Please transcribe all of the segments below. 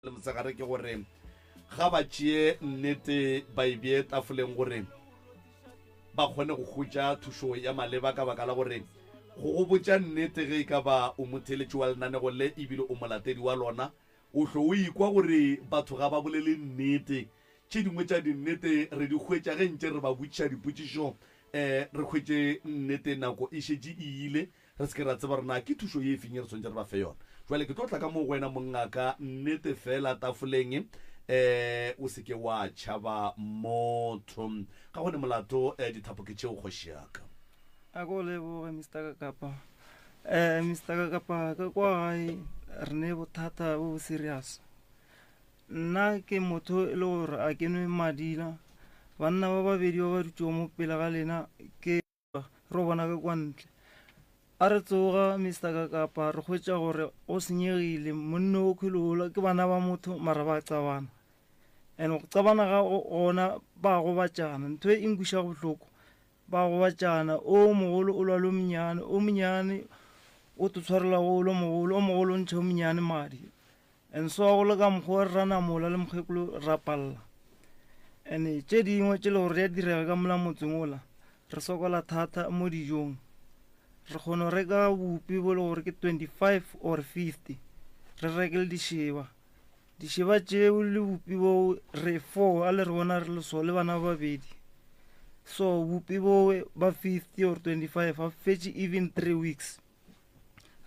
Le mosegare ke gore ga ba tšee nnete ba e bee tafoleng gore ba kgone go hwetša thušo ya maleba ka baka la gore go go botša nnete ge e ka ba o motheeletši wa lenanego le ebile o molatedi wa lona o hlo o ikwa gore batho ga ba bolele nnete. Tše dingwe tša dinnete re di hwetša ge ntše re ba botšiša dipotšišo um re hwetše nnete nako e šetše e ile Re se ke ra tseba gore na ke thušo ye efeng ye re swanetše re ba fe yona. Jwale ke tlo tla ka moo go wena mongaka, nnete feela tafoleng, eh, o se ke wa tšhaba motho. Ga go ne molato, eh, dithapo ke tšeo kgoši ya ka. A ko leboge Mister Kakapa. Eh, Mister Kakapa, ka kwa gae re ne bothata bo bo serious. Nna ke motho e le gore a ke nwe madila. Banna ba babedi ba ba dutšego mo pele ga lena ke. Ro bona ka kwa ntle. A re tsoga, Mister Kakapa, re hwetša gore go senyegile. Monno o khwele ke bana ba motho mara ba qabana. And go qabana ga gona ba gobatšana. Ntho e nkwiša bohloko, ba gobatšana. O mogolo o lwa le o monyane, o monyane o to tshwarela go lo mogolo, o mogolo o ntšha o monyane madi. And so go le ka mokgwa re ra namola le mokgekolo ra palela. And tše dingwe tše le gore di a direga ka mola motseng ola, re sokola thata mo dijong. Re kgona go reka bupi bo le gore ke 25 or 50, re reke le dišeba. Dišeba tšeo le bupi boo re four, a le re bona re le so le bana ba babedi. So bupi boo ba 50 or 25 ga fetše even three weeks.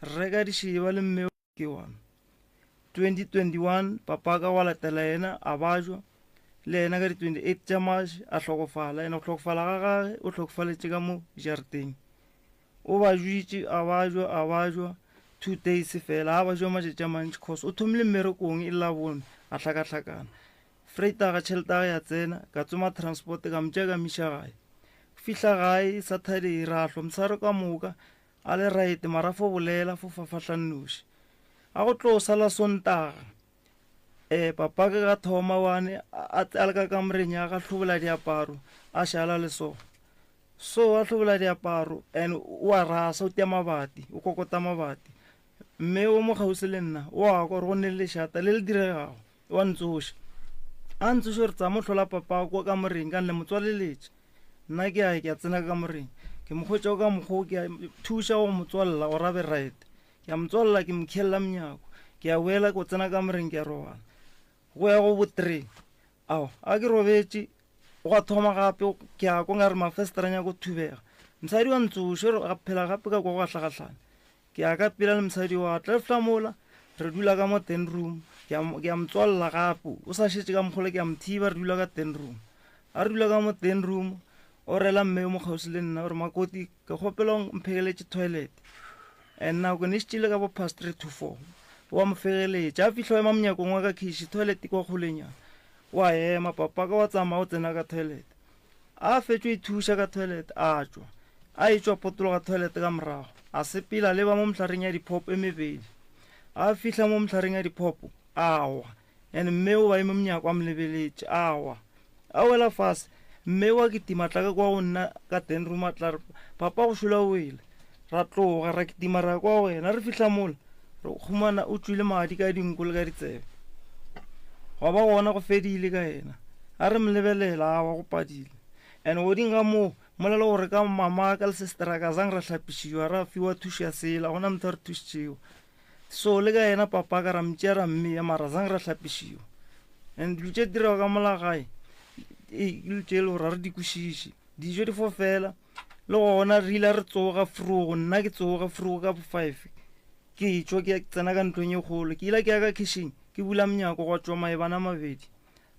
Re reka dišeba le mme Ke wa 2021 papaka wa latela yena a bajwa le yena ka di 28 tša March a hlokofala. Ene go hlokofala ga gage o hlokofaletše ka mo jarateng. O bajwitše a bajwa a bajwa two days fela, a bajwa matšatši a mantši cause o thomile mmerekong e le Labone a hlakahlakana. Freitaga tšhelete ya gage ya tsena, ka tsoma transport ka mo tšea ka mo iša gae. Fihla gae Saturday ra hlwa mosegare ka moka A le right mara fo bolela fo fafahla nnoši. A go tlo sala Sontaga. Eh papa ke ga thoma wane a a le ka kamoreng ya ga hlobola diaparo a šala le so. So a hlobola diaparo and o a rasa o tia mabati o kokota mabati. Mme o mo kgauswi le nna o a kwa gore go ne le lešata le le diregago wa ntsoša. A ntsoša gore tsama o hlola papa kwa kamoreng ka nne mo tswaleletše. Nna ke a ke a tsena ka kamoreng ke mo hwetša ka mokgwa ke a thuša go mo tswalela gore a be right. Ke a mo tswalela ke mo khiella monyako ke a boela ko tsena kamoreng ke a robala. Go ya go bo three ao a ke robetše gwa thoma gape ke a kwa nkare mafestere a nyaka go thubega. Mosadi wa ntsoša re phela gape ka kwa go gahlagahlana. Ke ya ka pela le mosadi wa tla fihla mola re dula ka mo den room ke a ke a mo tswalela gape o sa šetše ka mokgola ke a mo thiba re dula ka den room a re dula ka mo den room o rela mme yo mo kgauswi le nna gore makoti ke kgopela o mphegeletše toilet and nako ne šetšile ka bo past three to four wa mo fegeletša a fihla o ema monyakong wa ka khiši toilet kwa kgolenyana wa ema papa ka wa tsamaya o tsena ka toilet A fetšo ithuša ka toilet, a tšwa. A etšwa potologa toilet ka morago, a sepela a leba mo mohlareng ya diphopo e mebedi. A fihla mo mohlareng ya diphopo, a wa. And mme o ba eme monyako a mo lebeletše, a wa. A wela fase. Mme wa kitima tla ka kwa go nna ka den room a tla re, Papa go šola o wele. Ra tloga ra kitima ra ya kwa go yena. Re fihla mola, re humana o tšwile madi ka dinko le ka ditsebe. Gwa ba gona go fedile ka yena. A re mo lebelela, awa go padile. And goding ga moo, mola le gore ka mama ka le sister ka zang ra hlapišiwa, ra fiwa thušo ya sela, gona motho a re thušitšego. So le ka yena papa ka ra mtšea ra mmeya, mara zang ra hlapišiwa. And dilo tše dirego ka mola gae, e dilo tše e le gore ga re di kwešiše. Dijo di fo fela, le gona re ile re tsoga frogo, nna ke tsoga frogo ka bo five. Ke tšwa ke tsena ka ntlong e kgolo, ke ile ke ya ka kitchen, ke bula monyako gwa tšwa maebana a mabedi.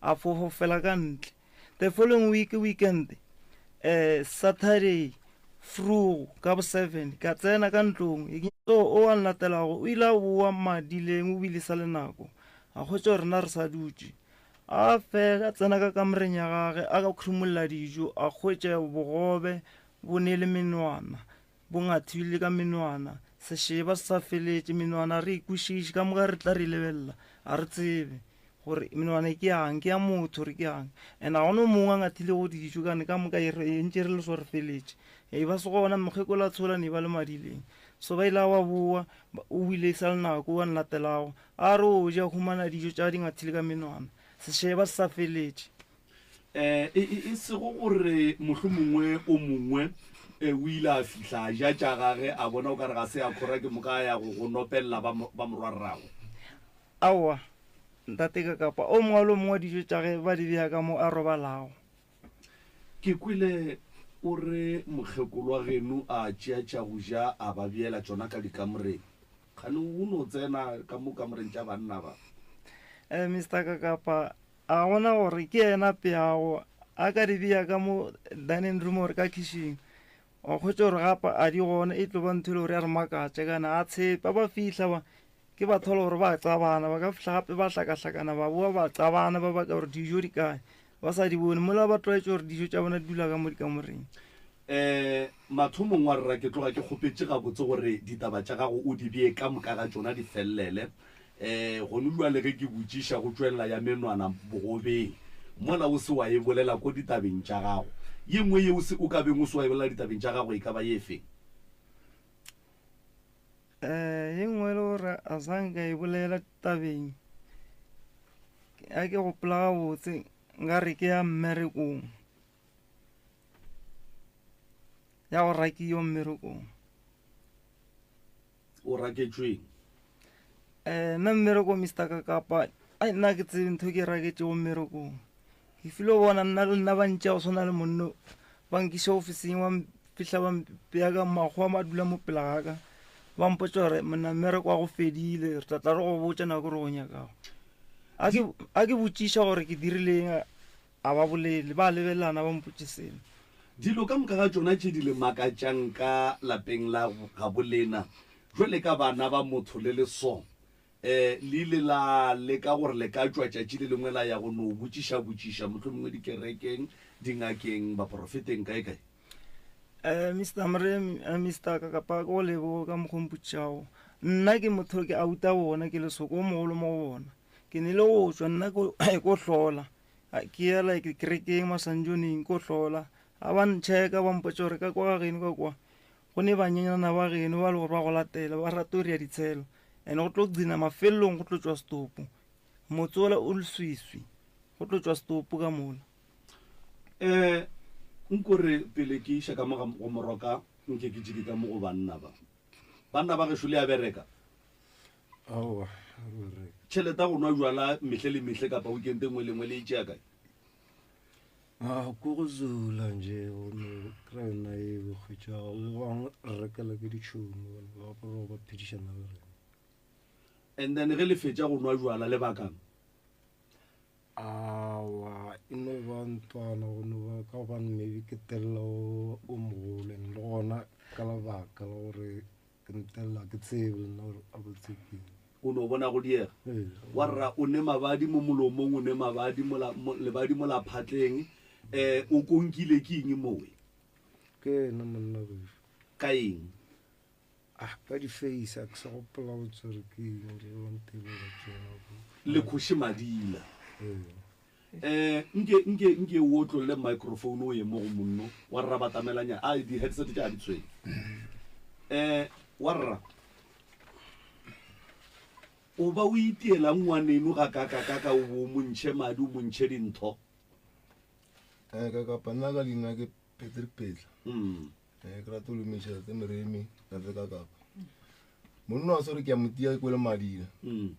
A fofela ka ntle. The following week weekend eh Saturday vroeg ka bo seven ka tsena ka ntlong so o a nlatelago o ile a boa madileng o bile sa le nako a hwetša gore rena re sa dutše a fela a tsena ka kamoreng ya gage a ka khrumolla dijo a hwetša bogobe bo ne le menwana bo ngathile ka menwana sešeba se sa feletše menwana re e kwešiše ka moka re tla re lebelela a re tsebe gore menwana ke yang ke ya motho re ke yang and ga gona mongwe a ngathile go dijo kane ka moka e re ntše re le so re feletše e ba se gona mokgekolo a tshola ne ba le madileng. So ba ile ba boa, o ile e sa le nako wa nlatelago. A re o ja humana dijo tša di ngathile ka menwana. Sešeba se sa feletše. E, e, e sego gore mohlomongwe o mongwe e, o ile a fihla a ja tša gage a bona o ka re ga se a khora ke moka a ya go go nopelela ba, ba morwarragwe. Aowa, ntate Kakapa, o mongwe le o mongwe wa dijo tša ge ba di bea ka mo a robalago. Ke kwele o re mokgekolo wa geno a tšea tša go ja a ba beela tšona ka dikamoreng. Kgane o no tsena ka mo kamoreng tša banna ba? Eh, Mister Kakapa, a gona gore ke yena peago a ka di bea ka mo dining room or ka kitchen. Wa hwetša gore gape a di gona, e tlo ba ntho e le gore ya re makatša kana a tshepa ba fihla ba Ke ba thola gore ba qabana, ba ka fihla gape ba hlakahlakana, ba boa ba qabana, ba baka gore dijo di kae, ba sa di bone, mola ba tlwaetše gore dijo tša bona di dula ka mo dikamoreng. Um mathomong wa rra ke tloga ke kgopetše gabotse gore ditaba tša gago o di bee ka moka ga tšona di fellele. Um gone bjale ge ke botšiša go tšwelela ya menwana bogobeng mola o se wa e bolela ko ditabeng tša gago. Ye nngwe ye o se o ka beng o se wa e bolela ditabeng tša gago e ka ba ye feng? Um ye nngwe e le gore a sa nka e bolela tabeng a ke gopola gabotse nka re ke ya mmerekong ya go rakiwa mmerekong. O raketšweng? Um nna mmereko Mister Kakapa ai nna ke tsebe ntho ke e raketšego mmerekong. Ke file go bona nna le nna ba ntšea go swana le monno ba nkiša ofising ba fihla ba mpea ka makgowa ba dula mo pela ga ka ba mpotša gore monna mmereko wa go fedile re tla tla re go botša nako re go nyakago. A ke botšiša gore ke dirileng a ba bolele ba lebelelana ba mpotše selo. Dilo ka moka ga tšona tše di le makatšang ka lapeng la gabo lena, jwale ka bana ba motho le le so, um le ile la leka gore le ka tšwa tšatši le lengwe la ya go no botšiša-botšiša, mohlomongwe dikerekeng, dingakeng, baporofeteng, kae-kae? Um Mister Moremi, eh, Mister Kakapa, ke go leboge ka mokgwa o mpotšišago. Nna ke motho ke auta bona, ke lesoko o mogolo mo go bona. Ke ne le go tšwa nna ko ko hlola, ke ya like kerekeng masanjoneng ko hlola. A ba ncheka ba mpotša gore ka kwa ga geno ka kwa go ne banyenyana ba geno ba le gore ba go latela ba rata go ria ditshelo and go tlo gcina mafelelong go tlo tšwa setopo motse ola o leswiswi go tlo tšwa setopo ka mola. Um nkore pele ke iša ka mo go moroka nke ke tšeke ka mo go banna ba. Banna ba gešo le a bereka? Aowa, ga re bereke. Tšhelete ya go nwa jwala mehle le mehle kapa weekend e nngwe le nngwe le e tšea kae? A ko go zula nje go no kry yona e o hwetšago le bangwe re rekela ke ditšhomi gobane ba gopola gore ba phedišana le rena. And then ge le fetša go nwa jwala le bakang? Aowa e no ba ntwana go no ba ka gobane maybe ke telela o o mogolo and le gona ka lebaka la gore Ke ntelela ke tsebe le nna gore a botse ke eng. O no bona go diega. Ee. Wa rra o ne mabadi mo molomong, o ne mabadi mola, mo, lebadi mola phatleng. Eh, o konkile ke eng mowe? Ke ena monna gešo. Ka eng? Ah, ka di-face, a ke sa gopola botse gore ke eng, re ba ntelela tšona. Le khoše madila. Ee. Eh, nke, nke, nke o otlolle microphone o ye mo go monno wa rra batamelanya a di-headset tša di tshwenye. Eh, wa rra o ba o itiela ngwaneno ga kakakaka o bo o mo ntšhe madi o mo ntšhe dintho. Eh, ka kapa nna ka leina ke Patrick Petla. Mm. Eh, ke rata go lumiša tate Moremi, tate Kakapa. Monna wa sore ke a mo tia ke kwele madila. Mm.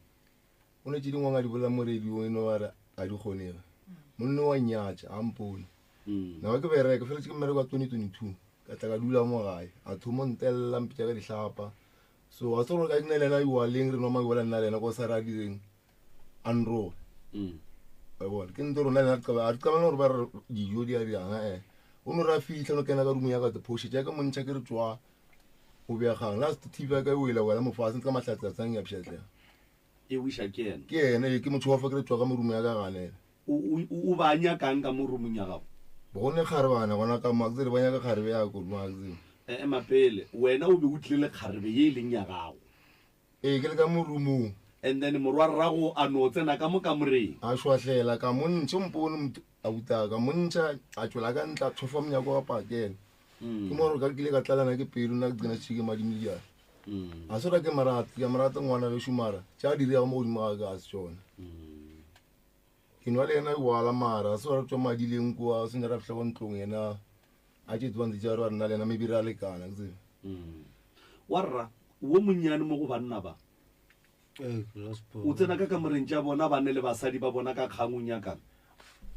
Go ne tše dingwe a di bolela mo radiong e no ba re ga di kgonege. Monna wa nnyatša, a mpone. Nako ke bereka, feletše ke mmereko wa 2022, ka tla ka dula mo gae. A thoma ntelela, mpitša ka dihlapa. So a tsore ka nna le yena iwaleng re nwa maywala nna le yena ko sa re a direng a nroge. Wa bona, ke ntho rona le yena a re qabane gore ba re dijo di a dirang eh. O no re a fihla no kena ka room ya ka phošetša ya ka montšha ke re tswa o begang. Last TV ya ka e wela wela mo fatshe ntse ka mahlatse a tsang ya pšhatlega. E wiša ke yena. Ke yena, ee, ke motho wa fa ke re tšwa ka mo roomong ya ka ganela. O, o, o ba nyakang ka mo roomong ya gago? Go ne kgarebana gona ka mo, a ke tsebe ba nyaka kgarebe ya ko roomong, a ke tsebe. E, ema pele, wena o be o tlile le kgarebe ye e leng ya gago. Ee, ke le ka mo roomong. And then morwarrago a no tsena ka mo kamoreng. A šwahlela, ka mo ntšha, o mpone motho, abuti ka mo ntšha, a tšwela ka ntle, a tšhofa monyako wa pakela. Ke mo gore ka kile ka tlalana ke pelo, nna ke qina tšhike madimo le diatla. A se gore ke morate, ke a morata ngwana gešo mara tša a di dirago mo godimo ga ka ga se tšona. Ke nwa le yena jwala mara a se gore re tšwa madileng kua, se ne ra fihla ko ntlong yena a tše tsebang tse tša gore nna le yena maybe re a lekana ke tsebe. Wa rra, wo monnyane mo go banna ba. Ee, ke last born. O tsena ka kamoreng tša bona ba ne le basadi ba bona ka kgang o nyakang?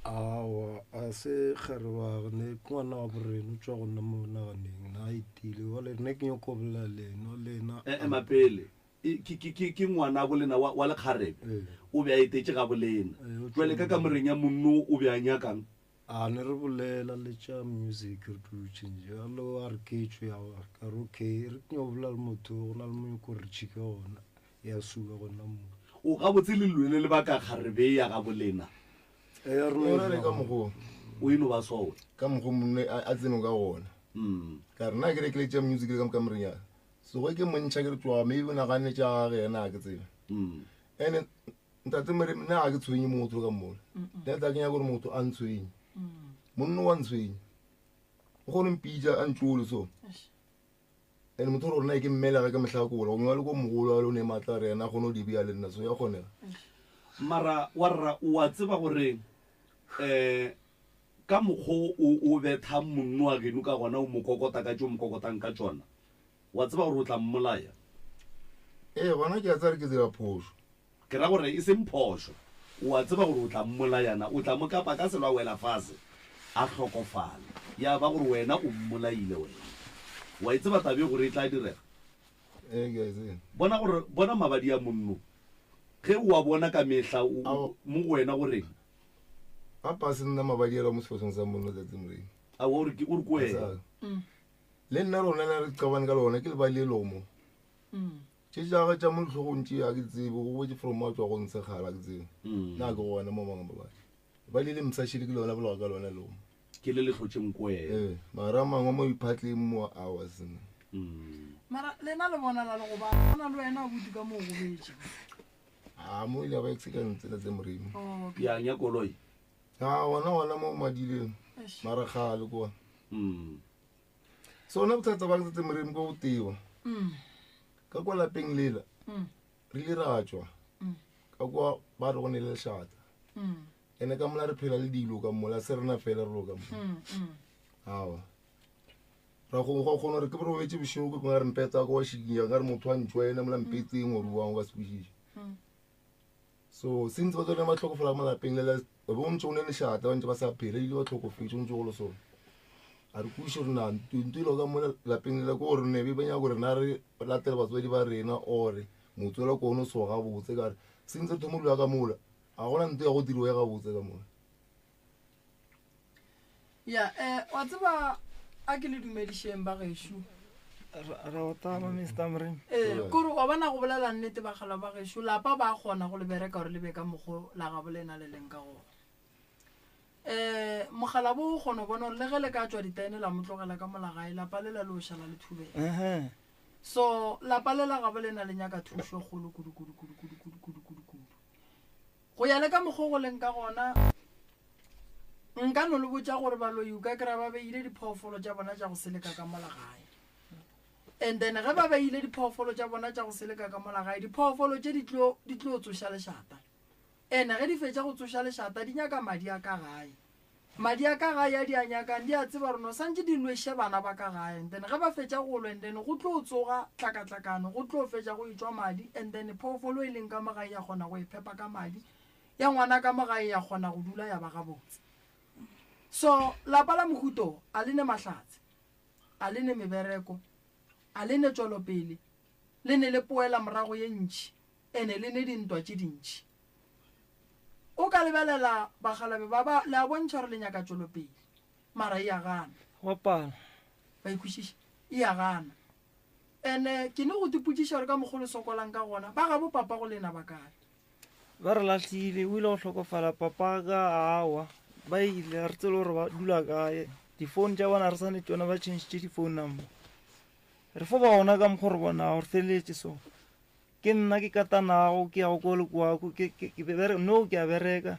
Aowa, a se kgarebe ne ke ngwana wa borena o tšwa go nna mo naganeng na a etile jale nna ke nyako bolela le ena le ena E, ema pele. E, ke, ke, ke, ke ngwana bolena wa, wa lekgarebe. Ee. O be a etetše ga bolena. Ee, o Jwale ka kamoreng ya monno o be a nyakang? A ne re bolela le tša music re dutše jalo a re ke tšwe ya gore ka re okay re ke nyako bolela le motho go na le mo nyako re tšhike gona ya suba gona mo. O gabotse le lwele lebaka kgarebe ya ga bolena. Ee, re no O rere e ka mokgo. O e no ba sowe. Ka mokgo monne a tseno ka gona. Ka re nna ke rekile tša music le ka kamoreng ya ka. So ge ke montšha ke re tšwa maybe o naganne tša gage yena ga ke tsebe. Ene Ntate Moremi, nna ga ke tshwenye motho ka mola. Nna tla ke nyaka gore motho a ntshwenye. Monno wa ntshwenye. O kgone mpitša a ntšole so. And motho gore nna ke mmelega ke mohlakola. Gongwe a le ko mogolo a le o ne maatla re yena a kgone go di bea le nna so ya kgonega. Mara wa rra o a tseba gore um ka mokgo o o bethang monno wa geno ka gona o mo kokota ka tše o mo kokotang ka tšona wa tseba gore o tla mmolaya? Ee gona ke a tseba gore ke dira phošo. Ke ra gore e seng phošo. O a tseba gore o tla mmolaya na? O tla mo kapa ka selo a wela fase, a hlokofala. Ya ba gore wena o mmolaile wena. O a e tseba taba ye gore e tla direga? Ee, ke a e tseba. Bona gore, bona mabadi a monno. Ge o a bona ka mehla, o, o, mo go wena go reng? Gape a se nna mabadi a mo sefahlong sa monno tsatsi moreng. Aowa, o re ke, o re ke wena. Le nna rona na re qabane ka lona, ke lebadi le lomo. Tše tša gagwe tša mo dihlogong tše ga ke tsebe, go boetše from mo a tšwago ntshe kgale ga ke tsebe. Nna ga ke gona mo mang mabadi. Ba le le msashile ke lona bologa ka lona leo. Ke le le hlotšeng kwena. Ee, mara a mangwe mo diphatleng mo awa sena. Mara lena le bonala le go ba na le wena abuti ka mo o gobetše. A mo ile ba accident tsela tse moremi. Oh, okay. Ya nya koloi. A gona gona mo madileng. Mara kgale kwa. Sona bothata ba Ntate Moremi ko go tewa. Ka kwa lapeng lela re ile ra tšwa ka kwa ba re go ne le lešata. Ene ka mola re phela le dilo ka mola se rena fela re lo ka mola. Awa. Ra go go kgona gore ke robetse bošego ke kona re mpetsa ka wa šikinya ka re motho wa ntšwa ena mola mpetseng gore wa o ka se kwešiše. So since ba tsone ba tlhokofala mo lapeng le le bo ntse o ne lešata ba ntse ba sa phela ile ba tlhokofetse o ntse go le sone. A re kwešiše gore na ntho e ka mo lapeng le ko gore ne be ba nyaka gore na re latele batswadi ba rena ore motswela ko ono so gabotse ka re since re thoma dula ka mola ga gona ntho ya go diriwa e gabotse ka mola. Ya, eh, wa tseba a ke le dumedišeng ba gešo. Ra o tama Mr. Moremi. Eh, kore wa bona go bolela nnete bagala ba gešo, lapa ba kgona go le bereka gore le be ka mokgo la gabo lena le leng ka gona. Eh, mogala bo o kgona go bona gore le ge le ka tšwa ditaene la mo tlogela ka mola gae, lapa lela le o šala le thubela. Uh-huh. So, lapa le la gabo lena le nyaka thušo e kgolo kudu kudu kudu kudu kudu kudu kudu kudu. Go ya le ka mokgo go leng ka gona, nka no le botša gore baloi o ka kry-a ba beile diphoofolo tša bona tša go seleka ka mola gae. And then ge ba beile diphoofolo tša bona tša go seleka ka mola gae, diphoofolo tše di tlo, di tlo tsoša lešata. And ge di fetša go tsoša lešata, di nyaka madi a ka gae. Madi a ka gae a di a nyakang, di a tseba gore no santše di nweše bana ba ka gae. And then ge ba fetša go lwa, and then go tlo tsoga tlhakatlhakano, go tlo fetša go etšwa madi, and then phoofolo e leng ka mo gae ya kgona go e phepa ka madi, ya ngwana ka mo gae ya kgona go dula ya ba gabotse. So lapa la mohuta o a le ne mahlatse, a le ne mebereko, a le ne tšwelopele, le ne le poelamorago ye ntši, ene le ne dintwa tše dintši. O ka lebelela bakgalabe ba ba, le a bontšha gore le nyaka tšwelopele, mara e a gana. Gwa pala. Wa e kwešiša? E a gana. Ene ke ne go tipotšiša gore ka mokgo le sokolang ka gona, ba gabo papa go lena ba kae? Ba re lahlile, o ile go hlokofala papa ka awa, ba ile, ga re tsebe gore ba dula kae. Difounu tša bona ga re sa ne tšona, ba changitše di-phone number. Re fo ba gona ka mokgo re bonago, re feleletše so. Ke nna ke katanago, ke yago ko le kwa, ke, ke, ke bere, no ke a bereka,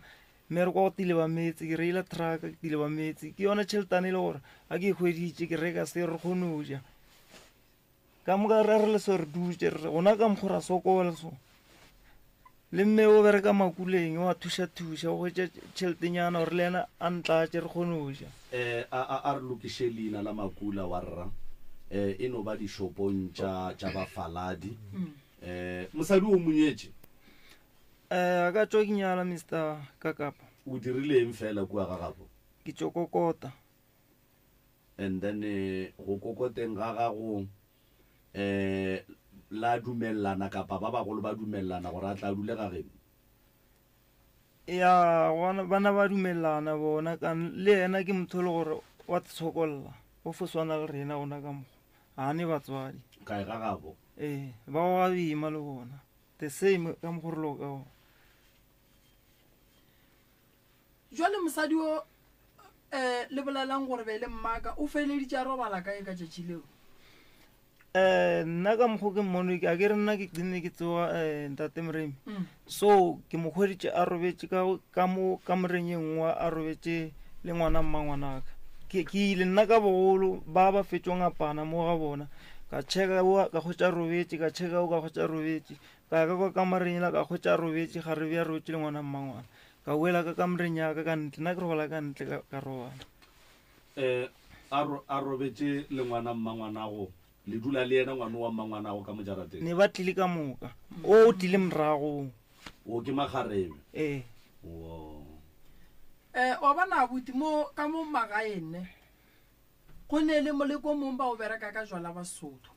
mmereko wa go tileba meetse, ke reila truck, ke tileba meetse. Ke yona tšheletana e le gore ga ke e hweditše, ke reka se re kgone go ja. Ka moka re re le so re dutše re re gona ka mokgwa ra sokola so. Le mme o bereka makuleng wa thuša thuša o hwetša tšheletenyana gore le yena a ntlatše re kgone go ja. Eh, a, a, a re lokiše leina la Makula wa rra. Eh, e no ba dishopong tša, tša bafaladi. Eh, mosadi o mo nyetše? Eh, a ka tšwa ke nyala Mister Kakapa. O dirile eng fela kua ga gabo? Ke tšo kokota. And then go kokoteng ga gago um la dumellana kapa ba bagolo ba dumellana gore a tla dule ga geno? Ya, gona bana ba dumellana bona ka le yena ke motho e le gore wa tshokolla o fo swana le rena gona ka mokgwa ga ne batswadi. Kae ga gabo? Ee, ba goga boima le bona the same ka mokgwa re lego ka gona. Jwale mosadi o um le bolelang gore be le mmaka o feleleditše a robala kae ka tšatši leo? Um nna ka mokgwa ke mmone a ke re nna ke kline ke tsoga um ntate Moremi mm. so ke mo hweditše a robetše ka, ka mo kamoreng ye nngwe a robetše le ngwana mma ngwanaka ke, ke ile nna ka bogolo ba ba fetšo ngapana mo ga bona ka checka ka hwetša robetše ka checka o ka hwetša robetše ka ya ka kwa kamoreng ela ka hwetša robetše ga re bja robetše le ngwana mmangwana Ka boela ka kamoreng ya ka ka ntle, nna ke robala ka ntle ka, ka robala. Eh, a ro, a robetše le ngwana mmangwanago, le dula le yena ngwano wa mmangwanago ka mo jarateng? Ne ba tlile ka moka. O o tlile morago. O ke makgarebe? Ee. Wo. Eh, wa bona abuti mo ka mo magaeng ne go ne le moleko mong ba o bereka ka jwala ba Sotho.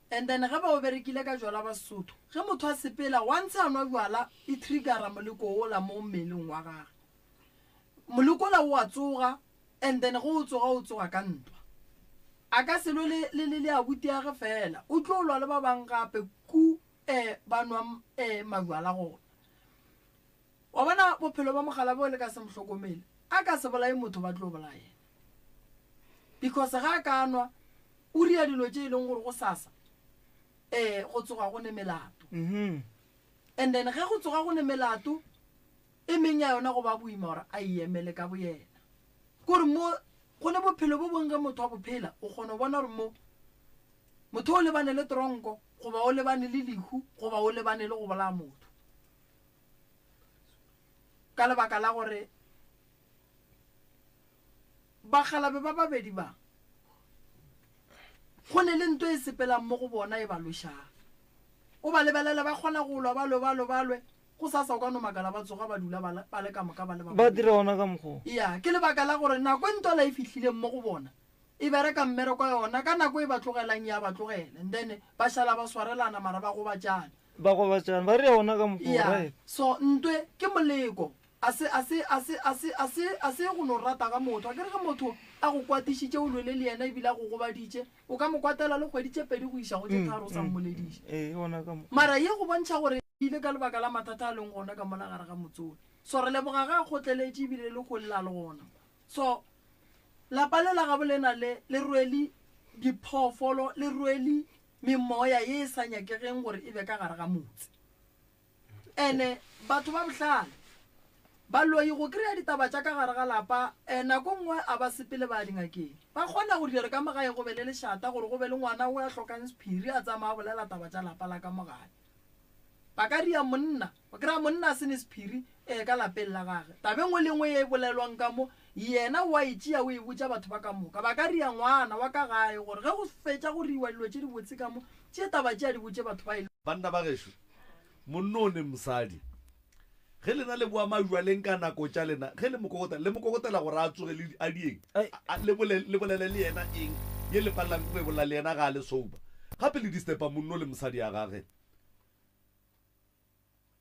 And then ge ba o berekile ka jwala ba Sesotho, ge motho a sepela once a nwa jwala e triggera moleko ola mo mmeleng wa gage. Moleko ola o a tsoga and then ge o tsoga o tsoga ka ntwa. A ka se lwe le le le le abuti ya ge fela, o tlo lwa le ba bang gape ku eh ba nwang eh majwala gona. Wa bona bophelo ba mogala bo le ka se mo hlokomele, a ka se bolaye motho ba tlo bolaya yena. Because ge a ka nwa O ria dilo tše e leng gore gosasa um go tsoga go ne melato. And then ge go tsoga go ne melato, e meng ya yona go ba boima gore a e emele ka boyena. Ke gore mo go ne bophelo bo bongwe ge motho a bo phela, o kgona go bona gore mo motho o lebane le tronko goba o lebane le lehu goba o lebane le go bolaya motho. Ka lebaka la gore Bakgalabe ba babedi ba, go ne le nto e sepelang mo go bona e ba lwešang. O ba lebelele ba kgona go lwa, ba lwe, ba lwe, ba lwe, gosasa o ka no makala ba tsoga ba dula ba le, ba le ka moka ba le ba Ba dira ona ka mokgwa wo. Ya, ke lebaka la gore nako e ntwala e fihlileng mo go bona, e bereka mmereko wa yona, ka nako e ba tlogelang e a ba tlogela, and then ba šala ba swarelana mara ba gobatšana. Ba gobatšana, ba dira ona ka mokgwa wo, Ya, right. so ntwe ke moleko. A se, a se, a se, a se, a se, a se go no rata ga motho. Akere ge motho a go kwatišitše, o lwele le yena ebile a go gobaditše, o ka mo kwatela le kgwedi tše pedi go iša go tše tharo o sa mmolediše. Ee, gona ka mo. Mara ye go bontšha gore e ile ka lebaka la mathata a leng gona ka mola gare ga motse ola. So re leboga ge a kgotleletše ebile le go lla le gona. So lapa le la gabo lena le, le rwele diphoofolo, le rwele memoya ye e sa nyakegeng gore e be ka gare ga motse. Ene batho ba bohlale. Baloi go kry-a ditaba tša ka gare ga lapa um nako nngwe a ba sepele ba ya dingakeng. Ba kgona go dira ka mo gae go be le lešata gore go be le ngwana o a hlokang sephiri a tsamaya a bolela taba tša lapa la ka mo gae. Ba ka ria monna, wa kry-a monna a se ne sephiri um ka lapeng la gage. Taba e nngwe le nngwe ye e bolelwang ka mo yena o a e tšea o e botša batho ba ka moka. Ba ka ria ngwana wa ka gae gore ge go fetša go riwa dilo tše dibotse ka mo, tšee taba tše a di botše batho ba e. Banna ba gešo, Monna o ne mosadi. Ge lena le boa majwaleng ka nako tša lena, ge le mo kokotela, le mo kokotela gore a tsoge le a dieng? A, le bole, le bolele le yena eng ye le palelang ke go e bolela le yena ga a le sober? Gape le disturba monno le mosadi ya gage.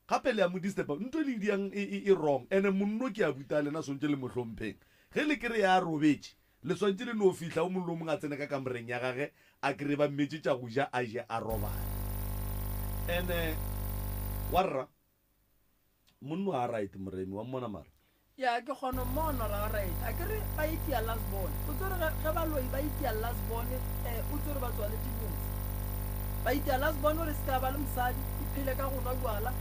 Gape le a mo disturba. Nto e le e diang e, e, e wrong. Ene monno ke a buta lena swantše le mo hlompheng. Ge le kry-a a robetše, Le swantše le no fihla o mongwe le o mongwe a tsene ka kamoreng ya gage a kry-e ba mmetše tša go ja a je a robale. Ene wa rra monno a right Moremi wa mmona mara. Ya ke kgona mmona gore a right a kere ba itia last born o tsere ge ge baloi ba itia last born eh o tsere ba tswaletše motse ba itia last born gore e se ka ba le mosadi e phele ka go nwa jwala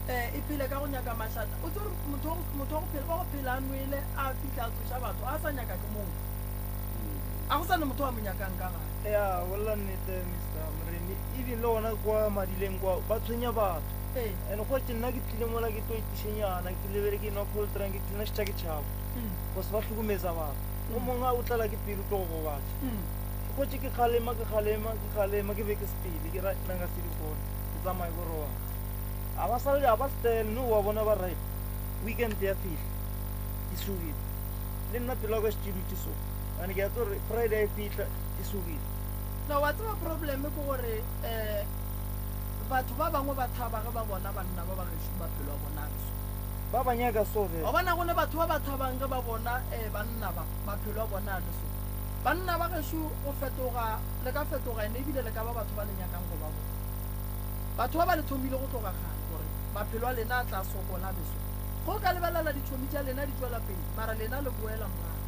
eh e phele ka go nyaka mašata o tsere motho wa go motho wa go phela wa go phela a nwele a fihla a tsoša batho a sa nyaka ke motho a go sa na motho a mo nyakang ka gae. Ya, bolela nnete Mister Moremi, even le gona kwa madileng kwa ba tshwenya batho. Ee. And go tše nna ke tlile mola ke tlo itišenyana, ke lebele ke nwa cold drink, ke tlile šetša ke tšhaba. Go se ba hlokometsa batho. O mongwe a o tlala ke pelo tlo go gobatša. Go tše ke kgalema, ke kgalema, ke kgalema, ke be ke sepele, ke ra nna nka se di kgone. Ke tsamaye ko robala. A ba sa le, a ba stele, no wa bona ba right. Weekend ya fihla. Ke sugile. Le nna pelo ya ka e šetše e dutše so. Gobane ke a tseba gore Friday e fihla e sugile. No, wa tseba problem ke gore um batho ba bangwe ba thaba ge ba bona banna ba ba gešo maphelo a bona a le so. Ba ba nyaka so ge. Wa bona go ne batho ba ba thabang ge ba bona um banna ba maphelo a bona a le so. Banna ba gešo go fetoga le ka fetoga ene ebile le ka ba batho ba le nyakang go ba bona. Batho ba ba le thomile go tloga kgale gore maphelo a lena a tla sokola a be so. Ge o ka lebelela ditšhomi tša lena di tšwela pele mara lena le boela morago.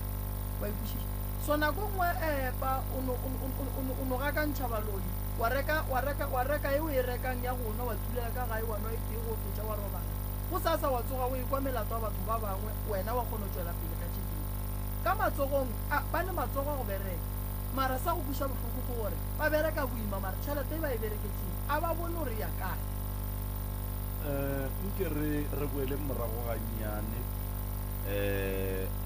Wa e kwešiša? So nako e nngwe epa o no, o, o, o, o, o no gakantšha baloi, wa reka, wa reka, wa reka e o e rekang ya go nwa, wa tulela ka gae, wa nwa e tee go fetša wa robala. Gosasa wa tsoga o ekwa melato ya batho ba bangwe, wena wa kgona go tšwela pele ka tše dingwe. Ka matsogong a, ba ne matsogo a go bereka. Mara sa go kweša bohloko ke gore ba bereka boima mara tšhelete e ba e bereketšeng a ba bone gore e ya kae. Um nke re, re boeleng morago gannyane. Um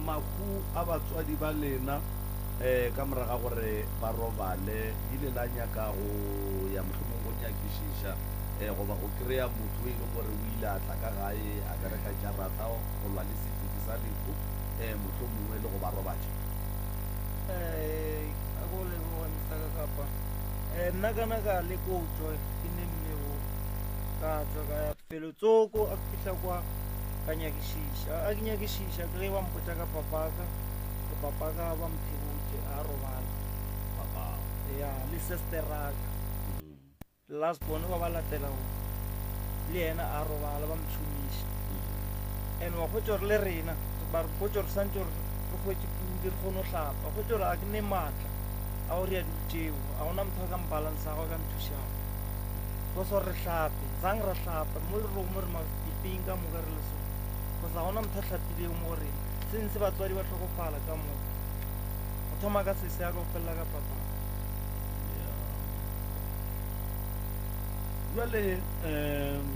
mahu a batswadi ba lena um ka morago ga gore ba robale, le ile la nyaka go ya mohlomong go nyakišiša um goba go kry-a motho e leng gore o ile a tla ka gae a bereka jarata go lwa le sefifi sa lehu um mohlomongwe le go ba robatša? Um a ko leboga Mister Kakapa. Um nna kana ka le ko tšwa ke ne mme o ka tšwa ka ya felotsoko a ke fihla kwa ka nyakišiša a ke nyakišiša ke ge ba mpotša ka papaka gore papaka ba mphebotše a robala Papa. Ya le sesteraka last born ba ba latelago le yena a robala ba mšomiša and wa hwetša gore le rena ba re botša gore santse gore re hwetše pudi re kgone go hlapa hwetša gore a ke ne maatla a gore ya dilo tšeo a gona motho a ka mbalansago a ka nthušago go sa gore re hlape zang ra hlapa mo le romo re mapiping ka moka re le so go sa gona motho a hlapilego mo go rena since batswadi ba hlokofala ka moka go thoma ka sese ya ka go felela ka papa. Jwale um.